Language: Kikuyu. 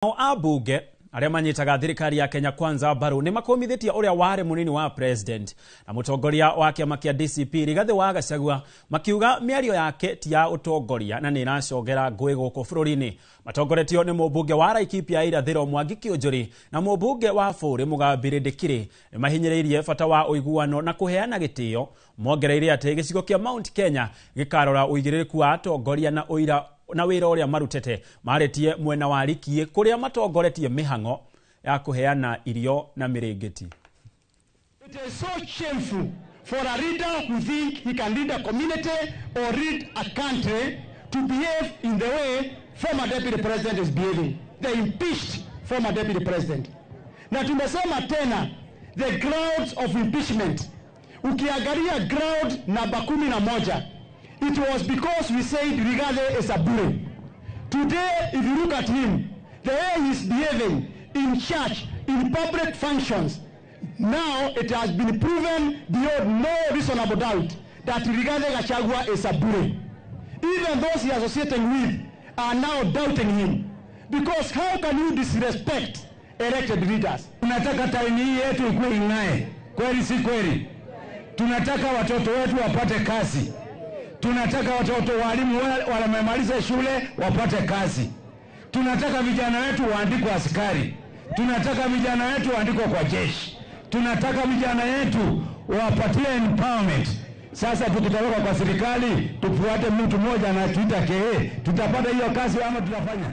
Nao ambunge arĩa manyitaga thirikari ya Kenya Kwanza mbaru nĩ makũmithĩtie ũrĩa warĩ mũnini wa president na mũtongoria wa kĩama kĩa DCP Rigathĩ wa Gachagua, makiuga mĩario yake ti ya ũtongoria na nĩ ĩracongera ngũĩ gũkũ bũrũri-inĩ. Matongoretio nĩ mũmbunge wa Laikipia Irathĩro Mwangi Kĩũnjũri na mũmbunge wa Bũrĩ Mũgambi Rĩndĩkirĩ nĩ mahinyĩrĩirie bata wa ũiguano na kũheana gĩtĩo. Mongereire atĩ gĩcigo kĩa Mount Kenya gĩkarora ũigĩrĩrĩku wa atongoria na ũira na wĩra ũrĩa marutĩte. Marĩtie mwena wa Rikiĩ kũrĩa matongoretie mĩhang'o ya kũheana irio na mĩrĩngĩti. It is so shameful for a leader who think he can lead a community or lead a country to behave in the way former deputy president is behaving. The impeached former deputy president. Na tumesema tena the grounds of impeachment. Ukiangalia ground namba 11, it was because we said Rigathi is a bully. Today, if you look at him, the way he's behaving in church, in public functions, now it has been proven beyond no reasonable doubt that Rigathi Gachagua is a bully. Even those he is associating with are now doubting him. Because how can you disrespect elected leaders? Tunataka tauni hii yetu ikuwe ing'ae, kweli si kweli? Tunataka watoto wetu wapate kazi. Tunataka watoto walimu wamemaliza shule wapate kazi. Tunataka vijana wetu waandikwe askari. Tunataka vijana wetu waandikwe kwa jeshi. Tunataka vijana wetu wapatie empowerment. Sasa tukitoroka kwa serikali tufuate mtu mmoja anatuita KA, tutapata hiyo kazi ama tutafanya?